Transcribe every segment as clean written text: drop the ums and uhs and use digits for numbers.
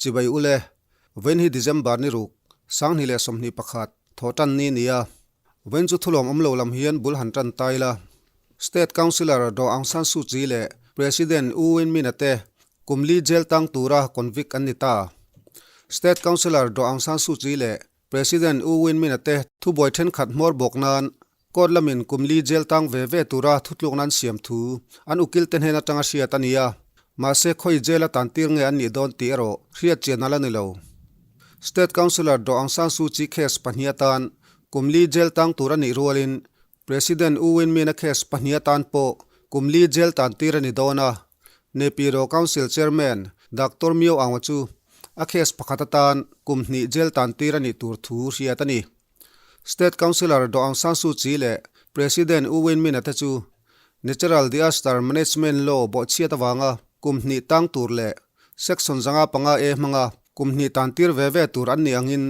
Chibai ule, Vawiin hi December ni ruk, 2021, thawh tan ni nia. Vawiin chu thulawm awm lo lam hian bul han tan ta ila. State Councillor Daw Aung San Suu Kyi leh President U Win Myint-a te kum li jail tang tura convict an ni ta. State Councillor Daw Aung San Suu Kyi leh President U Win Myint-a te thubuai thenkhat hmawr bawk nan Court lamin kum li jail tang ve ve tura thutlukna an siam thu an ukil te hnen atanga hriat a ni a, mahse khawi jail a tan tir nge an nih dawn tih erawh hriat chian a la ni lo. State Councillor Daw Aung San Suu Kyi case pahnih atan kum li jail tang tur a nih rualin President U Win Myint-a case pahnih atan pawh kum li jail tan tir a ni dawn a, Naypyidaw Council Chairman Doctor Myo Aung-a chu a case pakhat atan kum hnih jail tan tir a nih tur thu hriat a ni. State Councillor Daw Aung San Suu Kyi leh President U Win Myint-a te chu Natural Diaster Management Law bawhchhiat avanga kum hnih tang tur leh Section 5 5 A hmanga kum hnih tan tir ve ve tur an nih angin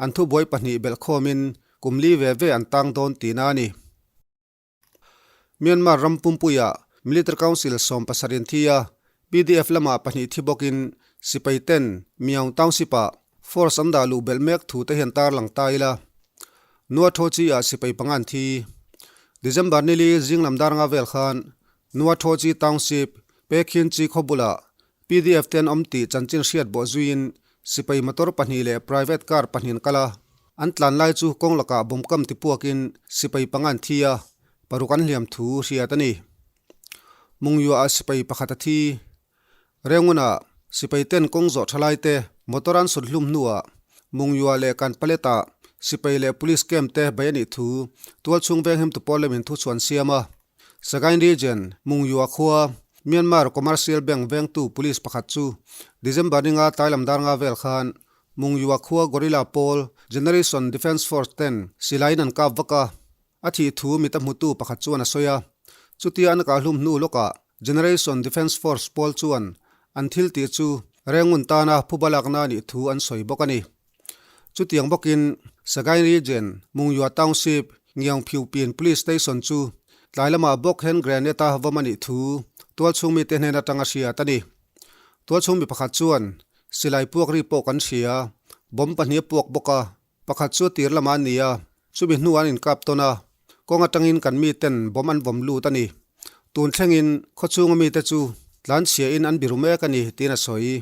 an thubuai pahnih belhkhawmin kum li ve ve an tang dawn tihna a ni. Myanmar ram pumpuiah Military Council 70 in thi a, PDF lamah pahnih thi bawkin sipai ten Myaung Township-ah force an dah luh belh mek thu te hian tarlang ta ila. Nua Tho Chi ah sipai panga an thi. December nili zing lam dar nga vel khan Nua Tho Chi Township, Pekhin Chi khaw bulah PDF te an awm tih chanchin hriat bawh zuiin sipai motor pahnih leh private car pahnih an kal a, an tlan lai chu kawng lakah bomb kam ti puakin sipai panga an thi a, paruk an hliam thu hriat a ni. Mungyuah sipai pakhat a thi. Rengunah sipai ten kawng zawh tha lai te motor an sut hlum hnuah Mungyuah leh Kanpaletah sipai leh police camp te bei a nih thu tualchhung venghimtu pawl lemin thu chhuan siam a. Sagaing Region, Mungyua khua, Myanmar Commercial Bank vengtu police pakhat chu December ninga tlailam dar nga vel khan Mungyua khua Gorilla pawl Generation Defence Force ten silaiin an kap vak a, a thih thu mit a hmutu pakhat chuan a sawi a. Chutia an kahhlum hnu lawkah Generation Defence Force pawl chuan an thil tih chu Rengun tana phuba lakna a nih thu an sawi bawk a ni. Chutiang bawkin Sagaing Region, Mungyua Township, Ngiangphiupin Police Station chu tlai lamah bawk hand grenade a vawm a nih thu tualchhung mite hnen atanga hriat a ni. Tualchhung mi pakhat chuan, Silai puak ri pawh kan hria, bomb pahnih a puak bawk a, pakhat chu a tir lamah a ni a, chumi hnuah an inkap tawn a, kawng atangin kan miten bomb an vawm lut a ni. Tun thlengin khawchhunga mite chu tlanchhiain an biru mek a ni, tiin a sawi.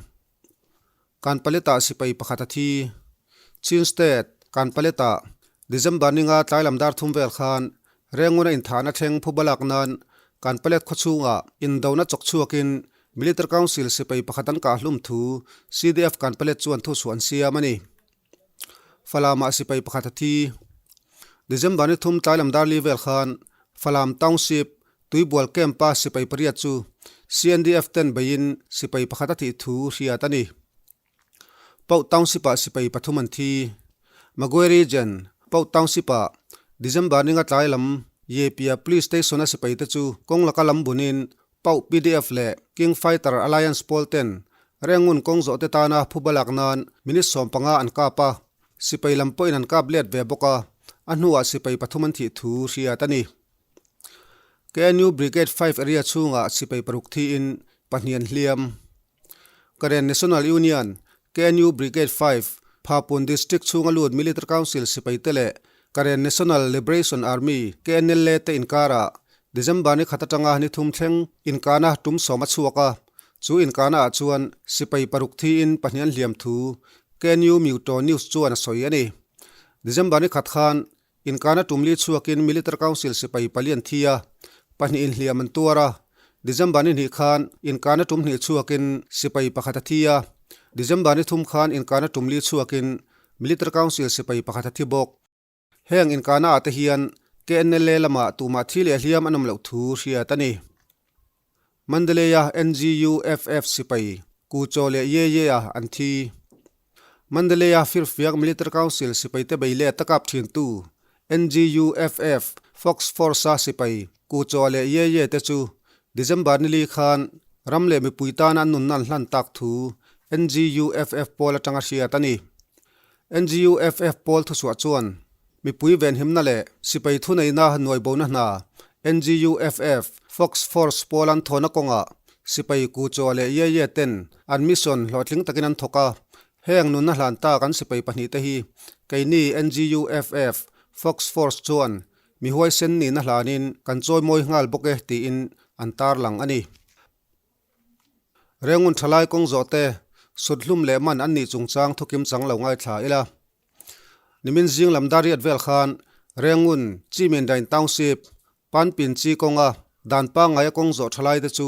Kanpaletah sipai pakhat a thi. Chin State, Kanpaletah, December ninga tlailam dar thum vel khan Renguna inthahna thleng phu balak nan Kanpalet khawchhungah indona chawk chhuakin Military Council sipai pakhat an kah hlum thu CDF Kanpalet chuan thuchhuah an siam a ni. Falamah sipai pakhat a thi. December ni thum tlailam dar li vel khan Falam Township, Tuibual Camp-a sipai pariat chu CNDF ten beiin sipai pakhat a thih thu hriat a ni. Pauh Township-ah sipai pathum an thi. Magwe Region, Pauh Township-ah December ninga tlai lam Yepia Police Station-a sipaite chu kawng laka lam bunin Pauh PDF leh King Fighter Alliance pawl ten Rengun kawng zawh te tana phuba lak nan minute 15 an kap a, sipai lam pawhin an kap let ve bawk a, a hnuah sipai pathum an thih thu hriat a ni. KNU Brigade 5 area chhungah sipai paruk thiin pahnih an hliam. Karen National Union, KNU Brigade 5, Phapun District chhunga lut Military Council sipai te leh Karen National Liberation Army, KNLA, te inkarah December ni khat atanga ni thum thleng inkahna tum sawm a chhuak a, chu inkahna ah chuan sipai paruk thiin pahnih an hliam thu KNU Myuto News chuan a sawi a ni. December ni khat khan Inkana tumli chhuakin Military Council sipai pali an thi a, pahnih inhliam an tuar a. December ni hnih khan inkana tum hnih chhuakin sipai pakhat a thi a, December ni thum khan inkana tumli chhuakin Military Council sipai pakhat a thi bawk. Heng inkana ah te hian KNLA lamah tumah thi leh hliam an awm loh thu hriat a ni. Mandalay-a NGUFF sipai Kuchaw leh Ye Ye-a an thi. Mandalay-a Firfiak Military Council sipaite bei leh takap thintu NGUFF Fox Force-a sipai Kuchaw leh Ye Ye te chu December nili khan ram leh mipui tana an nunna an hlan tak thu NGUFF pawl atanga hriat a ni. NGUFF pawl thuchhuah chuan mipui venhimna leh sipai thuneihna nuaibona hna NGUFF Fox Force pawl an thawhna kawngah sipai Kuchaw leh Ye Ye ten an mission hlawhtling takin an thawk a. Heng nunna hlan tak an sipai pahnihte hi keini NGUFF, Fox Force chuan mi huaisen nihna hlanin kan chawimawi nghal bawk e tiin an tarlang a ni. Rengun thalai kawng zawh te sut hlum leh man an nih chungchang thukim chang lo ngaithla ila. Nimin zing lam dariat vel khan Rengun, Chimindain Township, Panpin chi kawnga dan pangngaia kawng zawh thalai te chu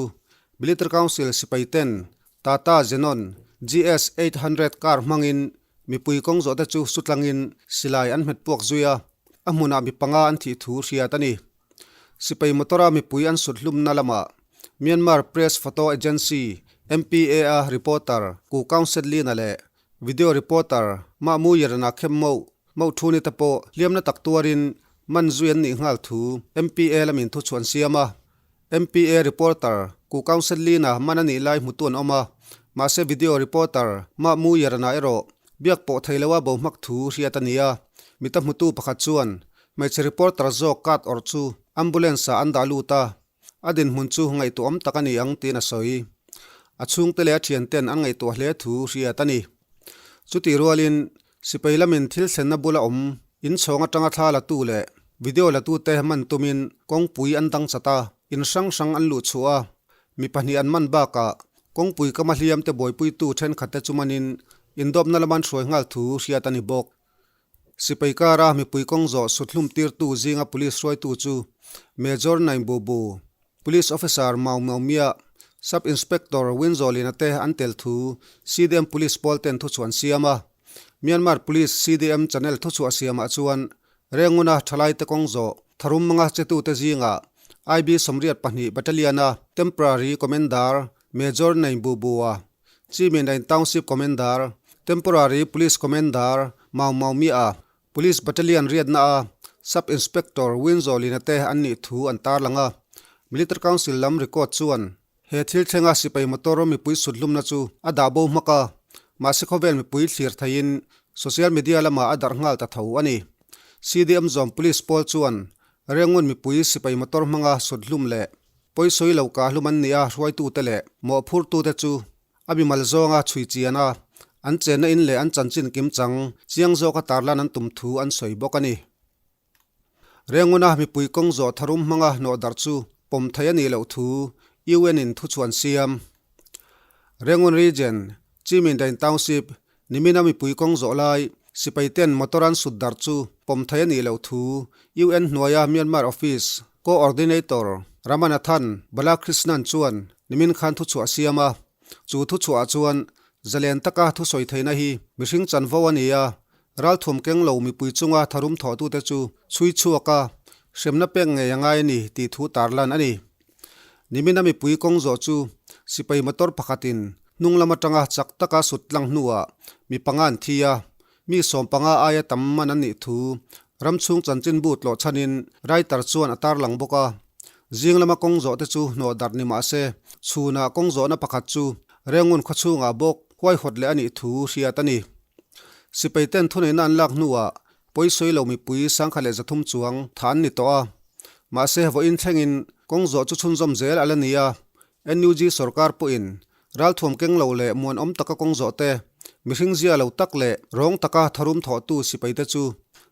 Military Council sipai ten Tata Zenon GS 800 car hmangin mipui kawng zawh te chu sutlangin silai an hmet puak zui a, a hmunah mi panga an thih thu hriat a ni. Sipai motor-a mipui an sut hlumna lamah Myanmar Press Photo Agency, MPA, a reporter Ku Kaung Set Lin-a leh video reporter Mah Mu Yerana Khem Moh Moh Thu ni te pawh hliamna tak tuarin man zui an nih nghal thu MPA lamin thu chhuah an siam a. MPA reporter Ku Kaung Set Lin-a man a nih lai hmutu an awm a, mahse video reporter Mah Mu Yerana erawh biak pawh thei loa bo hmak thu hriat a ni a. Mita hmutu pakhat chuan Hmeichhe reporter zawk card awrh chu ambulance ah an dah lut a, a dinhmun chu ngaihtuah awm tak a ni ang tiin a sawi. A chhungte leh a thianten an ngaihtuah hle thu hriat a ni. Chutih rualin sipai lamin thil thlenna bula awm inchhawng atanga thla latu leh video latute man tumin kawngpui an dang chat a, in hrang hrang an luh chhuah a, mi pahnih an man bakah kawngpui kama hliamte buaipuitu thenkhatte chu manin indawpna lama an hruai nghal thu hriat a ni bawk. Sipai kara mipui kawng zawh suthlum tirtu zinga police hruaitu chu Major Naing Bu Bu, Police Officer Mau Mau Mia, Sub Inspector Win Zaw Lina te an tel thu CDM Police pawl ten thuchhuah an siam a. Myanmar Police CDM channel thuchhuah siamah chuan Renguna thalaite kawng zawh tharum manga chetute zingah IB 82 Battalion-a Temporary Commander Major Naing Bu Bu-a Chimindain Township Commander, Temporary Police Commander, Mau Mau Mia, Police Battalion riatna a Sub Inspector Winzo Lina te an nih thu an tarlang a. Military Council lam record chuan he thil thlenga sipai motor mipui suthlumna chu a dah bo hmak a, mahse khawvel mipui thlir theiin social media lamah a darh nghal ta tho a ni. CDM zawm Police pawl chuan Rengun mipui sipai motor hmanga suthlum leh Pawisawi lo kah hlum an nia hruaitute leh mawhphurtute chu a mimal zawnga chhui chian a, an chenna in leh an chanchin kimchang chiang zawka tarlan an tum thu an sawi bawk a ni. Renguna mipui kawng zawh tharum hmanga hnawh darh chu pawm thei a nih loh thu UN in thuchhuan siam. Rengun Region, Chimindain Township, Nimina mipui kawng zawh lai, sipai ten motor an sut darh chu pawm thei a nih loh thu UN hnuaia Myanmar Office Co-ordinator Ramanathan Balakrishnan chuan nimin khan thuchhuah a siam a. Chu thuchhuahah chuan zalen taka thusawi theihna hi mihring chanvo a ni a, ralthuam keng lo mipui chunga tharum thawhtute chu chhui chhuak a, hremna pek ngei a ngai a ni tih thu tarlan a ni. Nimina mipui kawng zawh chu sipai motor pakhatin hnung lam atanga chak taka sut tlang hnuah mi panga an thi a, mi sawmpanga aia tam man an nih thu ramchhung chanchinbu tlawh chhanin writer chuan a tarlang bawk a. Zing lama kawng zawh te chu hnawh darh ni mah se chhunah kawng zawhna pakhat chu Rengun khawchhungah bawk huaihawt leh a nih thu hriat a ni. Sipai ten thuneihna an lak hnuah Pawisawi lo mipui 1300 chuang tha an ni tawh a, mahse vawiin thlengin kawng zawh chu chhunzawm zel a la ni a, NUG sorkar pawhin ralthuam keng lo leh muanawm taka kawng zawh te, mihring zia lo tak leh rawng taka tharum thawhtu sipaite chu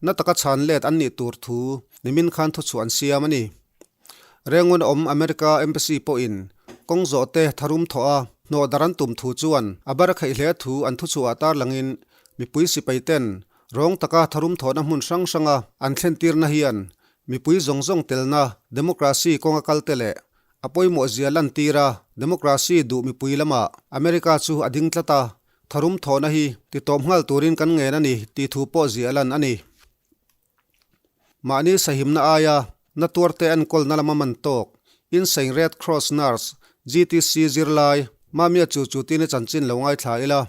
na taka chhan let an nih tur thu nimin khan thuchhuah an siam a ni. Rengun awm America Embassy pawhin kawng zawh te tharum thawh a hnawh dar an tum thu chuan a bar a kheih hle thu an thuchhuah tarlangin mipui sipaiten Rawng taka tharum thawhna hmun hrang hranga an thlentirna hian mipui zawng zawng telna democracy kawnga kalte leh a pawimawhzia lantira democracy duh mipui lamah America chu a ding tlat a, tharum thawhna hi titawp nghal turin kan ngen a ni tih thu pawh ziah lan a ni. Mahni sahimna aia na tuarte enkawlna lama man tawk Insein Red Cross Nurse GTC zirlai Mamia chu chu tini chanchin lo ngaithla ila.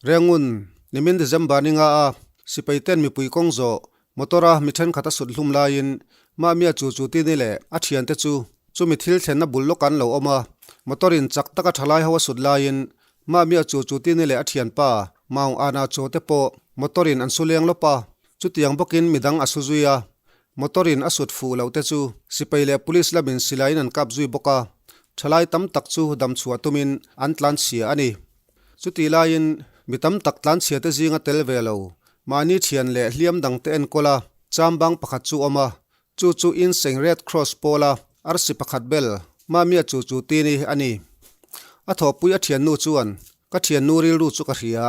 Rengun, nimin December ni nga a sipai ten mipui kawng zawh motor a mi thenkhat a sut hlum laiin mahmia chu chu tini leh a thiante chu chumi thil thlenna bul lawk an lo awm a, motor in chak taka thalai ho a sut laiin mahmia chu chu tini leh a thianpa Maung Ana Chaw te pawh motor in an su leng lawp a, chutiang bawkin midang a su zui a, motor in a sut fuh loh te chu sipai leh police lamin silaiin an kap zui bawk a, thalai tam tak chu damchhuah tumin an tlanchhia a ni. Chutih laiin Mi tam tak tlanchhia te zinga tel ve lo, mahni thian leh hliam dangte enkawl a, chambang pakhat chu awm a, chu chu Insein Red Cross pawla arsi pakhat bel, Mamia chu chu tini a ni. A thawhpui a thiannu chuan, Ka thiannu rilru chu ka hria,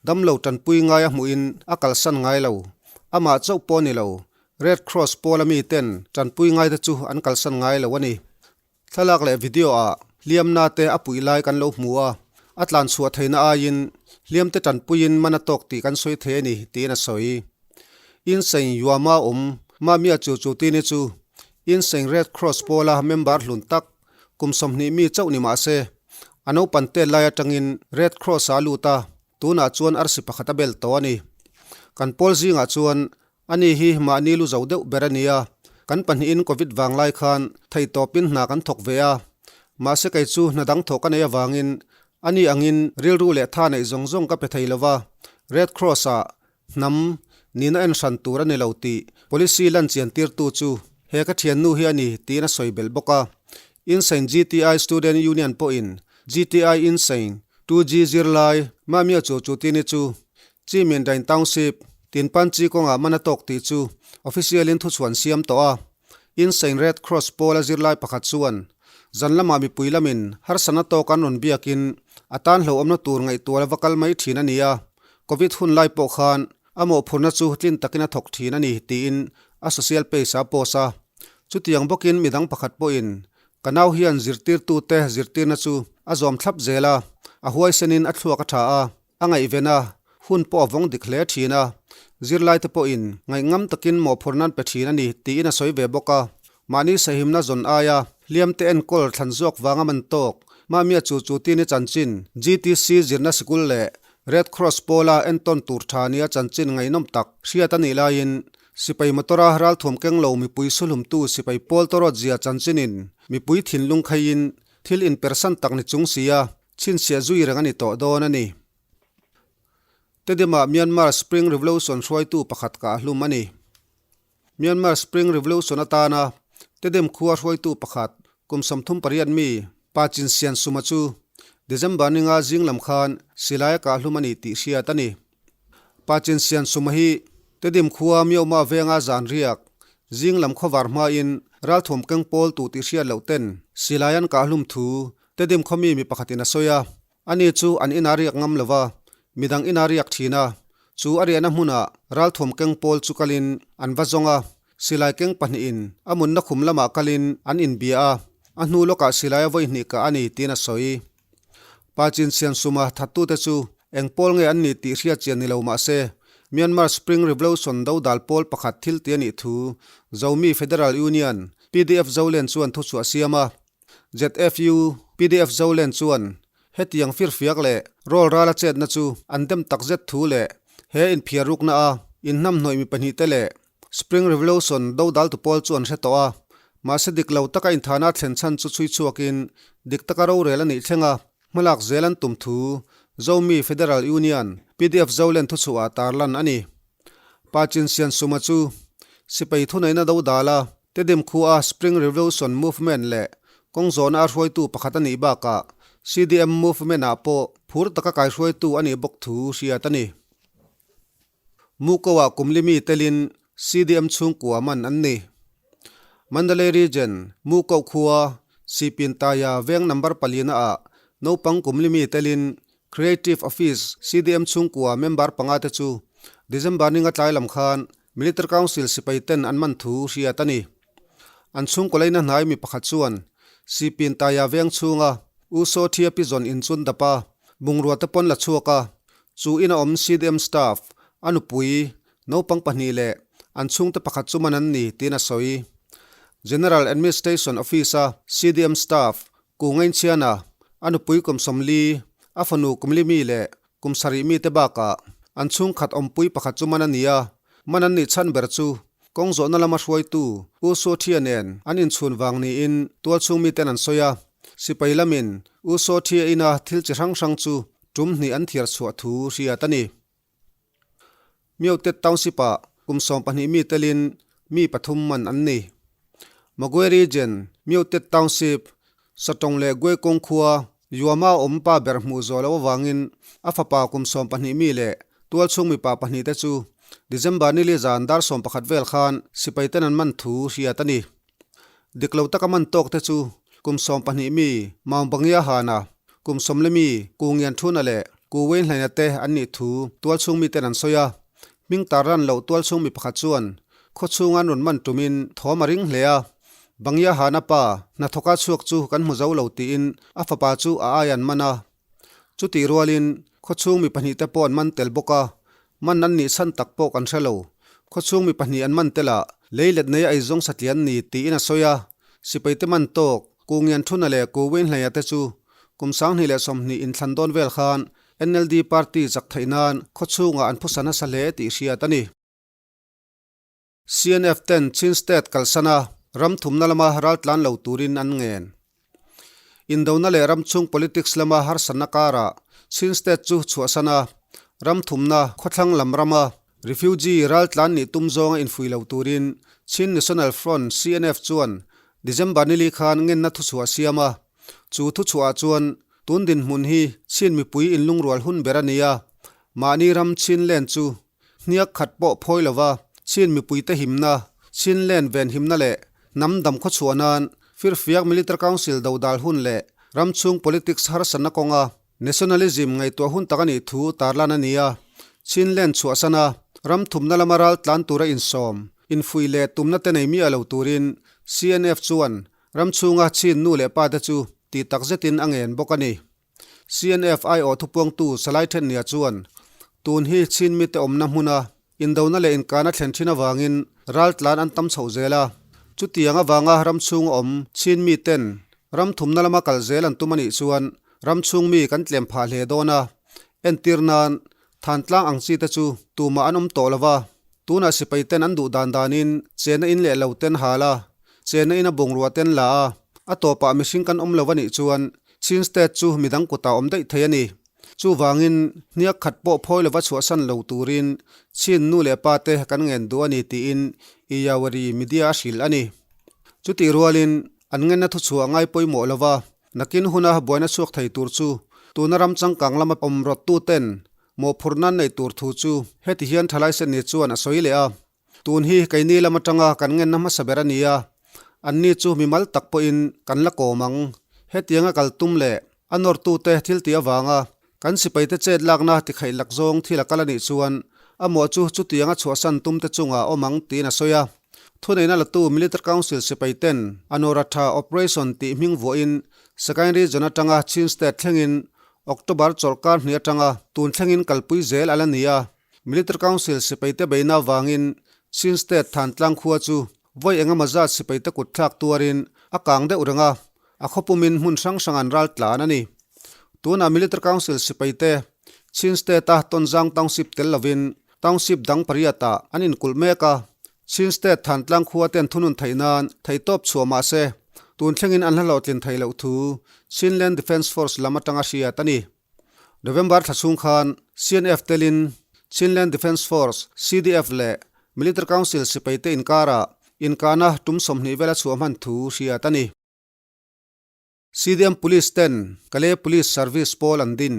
damlo tanpui ngai a hmuhin a kalsan ngai lo, amah chauh pawh ni lo, Red Cross pawla mi ten tanpui ngaite chu an kalsan ngai lo a ni. Thlalak leh video ah hliamna te a puih lai kan lo hmu a, a tlan chhuah theihna aiin hliam te tanpuiin man a tawk tih kan sawi thei a ni tiin a sawi. Insein Yuama awm Mamia chu chu tini chu Insein Red Cross pawla member hlun tak kum 20 mi chauh ni mah se a naupan tel lai atangin Red Cross ah a lut a, tunah chuan arsi pakhat a bel tawh a ni. Kan pawl zingah chuan Ani hi mahni lu zo deuh ber a nia, kan pahnihin Covid vang lai khan theihtawpin hna kan thawk ve a, mahse kei chu hna dang thawk a nei avangin ani angin rilru leh tha neih zawng zawng ka pe thei lo va, Red Cross-ah hnam nihna en hran tur a ni lo tih policy lan chian tirtu chu he ka thiannu hi a ni tiin a sawi belh bawk a. Insein GTI Student Union pawhin GTI Insein 2G zirlai Mamia chu chu tini chu Chimindain Township, Tinpanchi kawngah man a tawk tih chu official in thuchhuan siam tawh a. Insein Red Cross pawla zirlai pakhat chuan zan lamah mipui lamin harsatna tawk an rawn biakin a tan hlauhawmna tur ngaihtual a va kal mai thin a ni a, Covid hun lai pawh khan a mawhphurhna chu tlin takin a thawk thin a ni tiin a social page ah a post a. Chutiang bawkin midang pakhat pawhin Ka nau hian zirtirtute zirtirna chu a zawm thlap zel a, a huaisenin a thluak a tha a, A ngaihven a, hun pawh a vawng dik hle thin a, zirlaite pawhin ngaihngam takin mawhphurh nan pe thin a ni tiin a sawi ve bawk a. Mahni sahimna zawn aia hliamte enkawl thlan zawk vanga man tawk Mamia chu chu tini chanchin GTC zirna sikul leh Red Cross pawla entawn tur tha nia chanchin ngaihnawm tak hriat a nih laiin sipai motor-a ralthuam keng lo mipui suhlumtu sipai pawl tawrawt zia chanchinin mipui thinlung khaiin thil inpersan tak ni chung sia Chhinchhiah zui reng a ni tawh dawn a ni. Tedema Myanmar Spring Revolution hruaitu pakhat kah hlum a ni. Myanmar Spring Revolution atana Tedim khua hruaitu pakhat kum 38 mi Pa Chin Sian Suma chu December ninga zing lam khan silai a kah hlum a ni tih hriat a ni. Pa Chin Sian Suma hi Tedim khua Myoma venga zan riak zing lam khawvar hmain ralthuam keng pawl tu tih hriat loh ten silai an kah hlum thu Tedim khawmi mi pakhatin a sawi a, ani chu an ina riak ngam lo va, midang ina riak thin a, chu a riahna hmunah ralthuam keng pawl chu kalin an va zawng a, silai keng pahnihin a munna khum lamah kalin an inbia a, a hnu lawkah silai a vawi hnih kah a ni tiin a sawi. Pa Chinsian Suma thattute chu eng pawl nge an ni tih hriat chian ni lo mah se, Myanmar Spring Revolution dodal pawl pakhat thil ti a nih thu Zomi Federal Union, PDF Zolen chuan thuchhuah a siam a. ZFU, pdf Zolen chuan hetiang firfiak leh rawl rala chetna chu an dem takzet thu leh he inphiar rukna a inhnamhnawih mi pahnihte leh Spring Revolution dodaltu pawl chu an hre tawh a, mahse dik lo taka inthana thlen chhan chu chhui chhuakin dik taka rorel a nih thleng a, hmalak zel an tum thu Zomi Federal Union, pdf Zolen thuchhuah ah tarlan a ni. Pa Chinsian Suma chu sipai thuneihna dodala Tedim khua Spring Revolution Movement leh kawng zawhna a hruaitu pakhat a nih bakah CDM Movement-ah pawh phur taka kaihruaitu a nih bawk thu hriat a ni. Muko-ah kum li mi telin CDM chhungkua man an ni. Mandalay Region, Muko khua, Sipintaya veng number palina-ah naupang kum li mi telin Creative Office CDM chhungkua member panga te chu December ninga tlai lam khan Military Council sipai ten an man thu hriat a ni. An chhungkaw leina hnai mi pakhat chuan Sipintaya veng chhunga U Saw Thia pi zawn in chun dap a, bungrua te pawn la chhuak a, chu ina awm CDM staff, a nupui, naupang pahnih leh an chhungte pakhat chu man an ni tiin a sawi. General Administration Office-a CDM staff Ku Ngainchhiana, a nupui kum 40, a fanu kum li mi leh Kum sarih mite bakah an chhungkhat awmpui pakhat chu man a ni a, man an nih chhan ber chu kawng zawhna lama hruaitu U Saw Thia nen an inchhun vang niin tualchhung miten an sawi a, sipai lamin U Saw Thia ina thil chi hrang hrang chu tum hnih an thiar chhuah thu hriat a ni. Myotet Township-ah kum 12 mi telin mi pathum man an ni. Magwe Region, Myotet Township, Satawng leh Gwe Kawng khua. Yuama awm pa ber hmuh zawh loh avangin a fapa kum 12 mi leh tualchhung mipa pahnihte chu December nili zan dar 11 vel khan sipaiten an man thu hriat a ni. Dik lo taka man tawk te chu kum 12 mi Maung Bangia Hana, kum 10 mi Ku Ngian Thuna leh Ku Wayne Hlaina te an nih thu tualchhung miten an sawi a. Hming tar ran loh tualchhung mi pakhat chuan khawchhung an rawn man tumin thawm a ring hle a. Bangia Hana pa hnathawka chhuak chu kan hmu zo lo tiin a fapa chu a ai an man a. Chutih rualin khawchhung mi pahnihte pawh an man tel bawk a, man an nih chhan tak pawh kan hre lo. Khawchhung mi pahnih an man tel ah lei let nei a eizawng satlian ni tiin a sawi a. Sipaite man tawk, Ku Ngianthuna leh Ku Winhleia te chu kum 2020 inthlan dawn vel khan NLD party chak theih nan khawchhungah an phusa nasa hle tih hriat a ni. CNF ten Chin State kalsan a, ram thumna lama raltlan lo turin an ngen. Indona leh ram chhung politics lama harsatna karah Chin State chu chhuahsan a, ram thumna khawthlang lam rama refugee raltlan nih tum zawnga infui lo turin Chin National Front, CNF, chuan December nili khan ngenna thuchhuah a siam a. Chu thuchhuahah chuan tun dinhmun hi Chin mipui inlungrual hun ber a ni a, mahni ram Chinland chu Hniak khat pawh phawi lova Chin mipuite himna, Chinland venhimna leh hnam dam khawchhuah nan Firfiak Military Council dodal hun leh ram chhung politics harsatna kawnga nationalism ngaihtuah hun tak a nih thu tarlan a ni a. Chinland chhuahsana ram thumna lama ral tlan tura insawm, infuih leh tumna te nei miah lo turin CNF chuan ram chhunga Chin nu leh pa te chu tih tak zetin a ngen bawk a ni. CNF aiawh thupuangtu Salai Thennia chuan, Tun hi Chin mite awmna hmuna indona leh inkana thlen thin avangin raltlan an tam chhoh zel a. Chutiang avanga ram chhunga awm Chin miten ram thumna lama kal zel an tum a nih chuan ram chhung mi kan tlem phah hle dawn a. Entir nan, Thantlang ang chi te chu tumah an awm tawh lo va, tunah sipai ten an duh dan danin chenna in leh lo ten hal a, chenna in a bungrua ten la a, a tawpah mihring kan awm lo a nih chuan Chin State chu midang kutah awm daih thei a ni. Chuvangin hniak khat pawh phawi lova chhuahsan lo turin Chin nu leh pa te kan ngen duh a ni tiin Iyawari media a hrilh a ni. Chutih rualin an ngenna thuchhuah ngai pawimawh lova Nakin huna buaina chhuak thei tur chu tuna ram changkang lama awm rawttu ten mawhphurh nan neih tur thu chu heti hian thalai Sydney chuan a sawi leh a. Tun hi keini lam atanga kan ngenna hmasa ber a ni a, anni chu mimal tak pawhin kan la kawm ang. Hetianga kal tum leh a nawrtute thil tih avanga kan sipaite chet lakna tikhaih lak zawng thil a kal a nih chuan a mawh chu chutianga chhuahsan tumte chungah a awm ang tiin a sawi a. Thuneihna latu Military Council sipai ten Anuratha Operation tih hming vuahin Sagaing Region atanga Chin State thlengin October chawlhkar hnih atanga tun thlengin kalpui zel a la ni a. Military Council sipaite beihna avangin Chin State Thantlang khua chu vawi engemaw zat sipaite kut thlak tuarin a kang deuh reng a, a khawpumin hmun hrang hrang an ral tlan a ni. Tunah Military Council sipaite Chin State-a Tonzang Township tel lovin Township dang pariatah an inkulh mek a, Chin State Thantlang khua ten thunun theih nan theihtawp chhuah mah se, tun thlengin an hla hlawhtlin theih loh thu Chinland Defence Force lam atanga hriat a ni. November thla chhung khan CNF telin Chinland Defence Force, CDF, leh Military Council sipaite inkarah inkahna tum 20 vela chhuah hman thu hriat a ni. CDM Police ten Kalay Police Service pawl an din.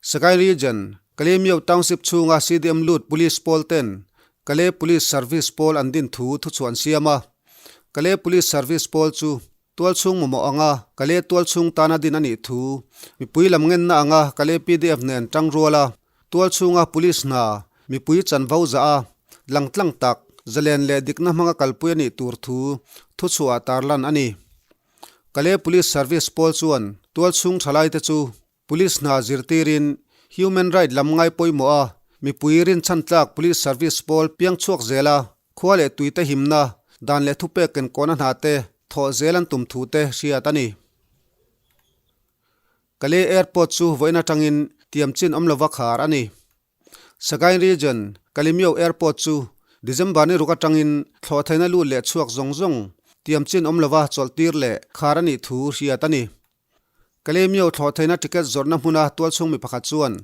Sagaing Region, Kalaymyo Township chhunga CDM lut Police pawl ten Kalay Police Service pawl an din thu thuchhuah an siam a. Kalay Police Service pawl chu tualchhung mamawh anga Kalay tualchhung tana din a nih thu mipui lam ngenna anga Kalay PDF nen tangrual a tualchhunga Police hna mipui chanvo zah a langtlang tak zalen leh dikna hmanga kalpui a nih tur thu thuchhuah tarlan a ni. Kalay Police Service pawl chuan tualchhung thalaite chu Police hna zirtirin Human Right lam ngai pawimawh a mipui rinchhan tlak Police Service pawl piang chhuak zel a, khua leh tuite himna, dan leh thupek kenkawhna hna te thawh zel an tum thu te hriat a ni. Kalay Airport chu vawiin atangin tiamchin awm lova khar a ni. Sagaing Region, Kalemyo Airport chu December ni ruk atangin thlawhtheihna lut leh chhuak zawng zawng tiamchin awm lova chawlhtir leh khar a nih thu hriat a ni. Kalemyo thlawhtheihna ticket zawrhna hmuna tualchhung mi pakhat chuan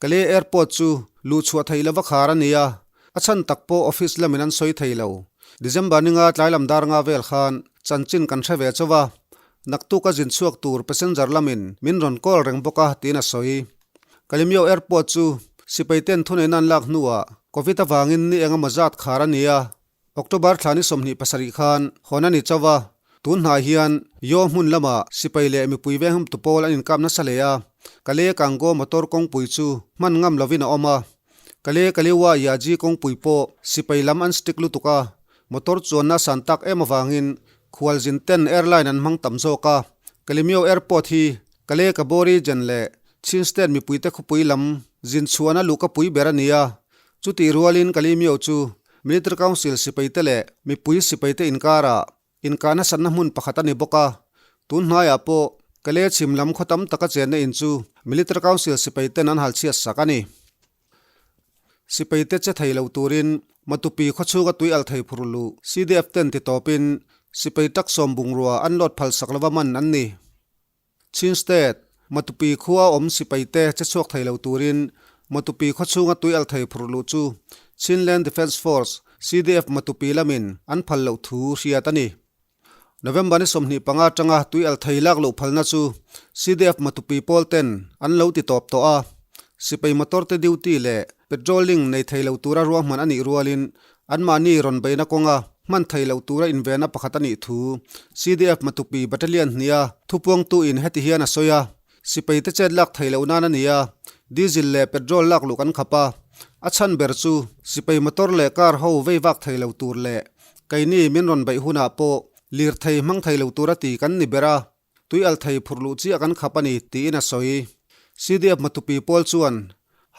Kalay Airport chu luhchhuah theih lova khar a ni a, a chhan tak pawh office lamin an sawi thei lo. December ninga tlai lam dar nga vel khan chanchin kan hre ve chauh a. Naktuk a zin chhuak tur passenger lamin min rawn call reng bawk a, tiin a sawi. Kalemyo Airport chu sipai ten thuneihna an lak hnuah Covid avangin ni eng emaw zat khar a ni a, October thla ni 27 khan hawn a ni chauh a, tun hnai hian Yaw hmun lamah sipai leh mipui venghumtu pawl an inkap nasa hle a, Kale Kango motor kawngpui chu hman ngam lovin a awm a, Kale Kalewa Yaji kawngpui pawh sipai lam an stick lutuk a, motor chuanna san tak em avangin khualzin ten airline an hmang tam zawk a, Kalemyo Airport hi Kale Kabo region leh Chin State mipuite khawpui lam zin chhuahna luhka pui ber a ni a, Chutih rualin Kalimyo chu Military Council sipaite leh mipui sipaite inkarah inkahna sanna hmun pakhat a ni bawk a. Tun hnaiah pawh Kale chhim lam khaw tam taka chenna in chu Military Council sipaiten an halchhiat sak a ni. Sipaite che thei lo turin Matupi khawchhunga tui al thei phur luh CDF ten ti tawpin sipai taksawm bungrua an load phal sak lova man an ni. Chin State, Matupi khua awm sipaite che chhuak thei lo turin Matupi khawchhunga tui al thei phurh luh chu Chinland Defence Force, CDF, Matupi lamin an phal loh thu hriat a ni. November ni 25 atanga tui al thei lak loh phalna chu CDF Matupi pawl ten an lo ti tawp tawh a, sipai motor te duty leh patrolling nei thei lo tura ruahman a nih rualin Anmahni rawn beihna kawnga hman thei loh tura invenna pakhat a nih thu CDF Matupi Battalion hnia thupuangtuin heti hian a sawi a, Sipaite chet lak thei loh nan a ni a, diesel leh petrol lak luh kan khap a, a chhan ber chu sipai motor leh car ho vei vak thei lo tur leh keini min rawn beih hunah pawh lirthei hmang thei lo tura ti kan ni ber a. Tui al thei phurh luh chiah kan khap a ni, tiin a sawi. CDF Matupi pawl chuan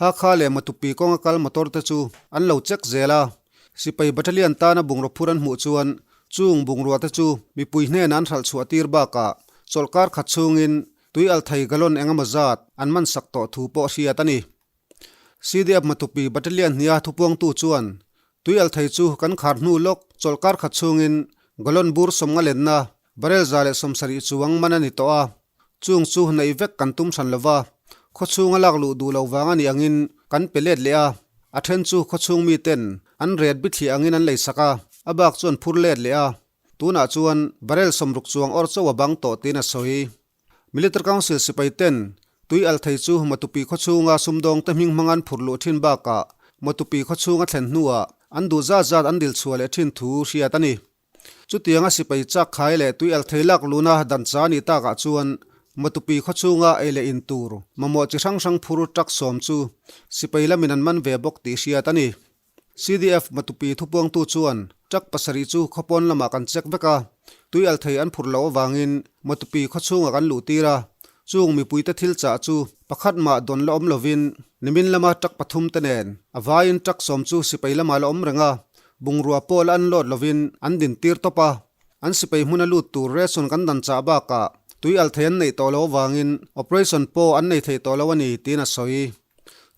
Hakha leh Matupi kawnga kal motor te chu an lo check zel a, sipai battalion tana bungraw phur an hmuh chuan chung bungrua te chu mipui hnenah an hralh chhuah tir bakah chawlhkar khat chhungin tui al thei gallon engemaw zat an man sak tawh thu pawh hriat a ni. CDF Matupi Battalion hnia thupuangtu chuan tui al thei chu kan khar hnu lawk chawlhkar khat chhungin gallon bur sawmnga lenna Barrel 170 chuang man a ni tawh a, chung chu neih vek kan tum hran lova, khawchhung a lak luh duh loh vang a nih angin kan pe let leh a, a then chu khawchhung miten an ret bithliah angin an lei sak a, a bak chu an phur let leh a, tunah chuan barrel 60 chuang awr chauh a bang tawh tiin a sawi. Military Council sipai ten tui al thei chu Matupi khawchhunga sumdawngte hming hmang an phur luh thin bakah Matupi khawchhung a thlen hnuah an duh zat zat an dil chhuah leh thin thu hriat a ni. Chutianga sipai chak khai leh tui al thei lak luna dan cha nih takah chuan Matupi khawchhunga ei leh in tur mamawh chi hrang hrang phur truck sawm chu sipai lamin an man ve bawk tih hriat a ni. CDF Matupi thupuangtu chuan truck pasarih chu khawpawn lamah kan check vek a, tui al thei an phur loh avangin Matupi khawchhungah kan luh tir a, chung mipuite thil chah chu pakhat mah dawn la awm lovin nimin lama truck pathum te nen a vaiin truck sawm chu sipai lamah la awm reng a, Bungrua pawh la an load lovin an din tir tawp a, an sipai hmuna lut tur ration kan dan chah bakah tui al thei an neih tawh loh avangin operation pawh an nei thei tawh lo a ni tiin a sawi.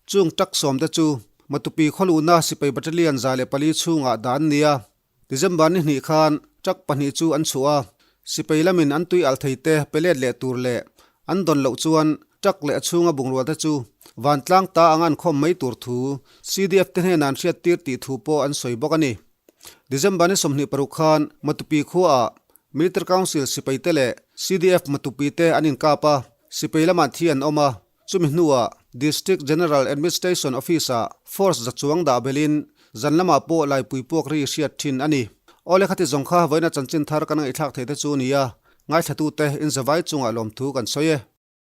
Chung truck sawm te chu Matupi khawluhna sipai battalion 104 chhungah dah an ni a, December ni hnih khan truck pahnih chu an chhuah a, sipai lamin an tui al thei te pe let leh tur leh an dawn loh chuan truck leh a chhunga bungrua te chu vantlang ta anga an khawm mai tur thu CDF te hnenah an hriattir tih thu pawh an sawi bawk a ni. December ni 26 khan Matupi khuaah Military Council sipai te leh CDF Matupi te an inkap a, sipai lamah thi an awm a, chumi hnuah District General Administration Office-ah force za chuang dah belin zan lamah pawh laipui puak ri hriat thin a ni. Awle khati zawng kha vawiina chanchin thar kan ngaihthlak theih te chu a ni a, ngaithlatute inzavai chungah lawmthu kan sawi e.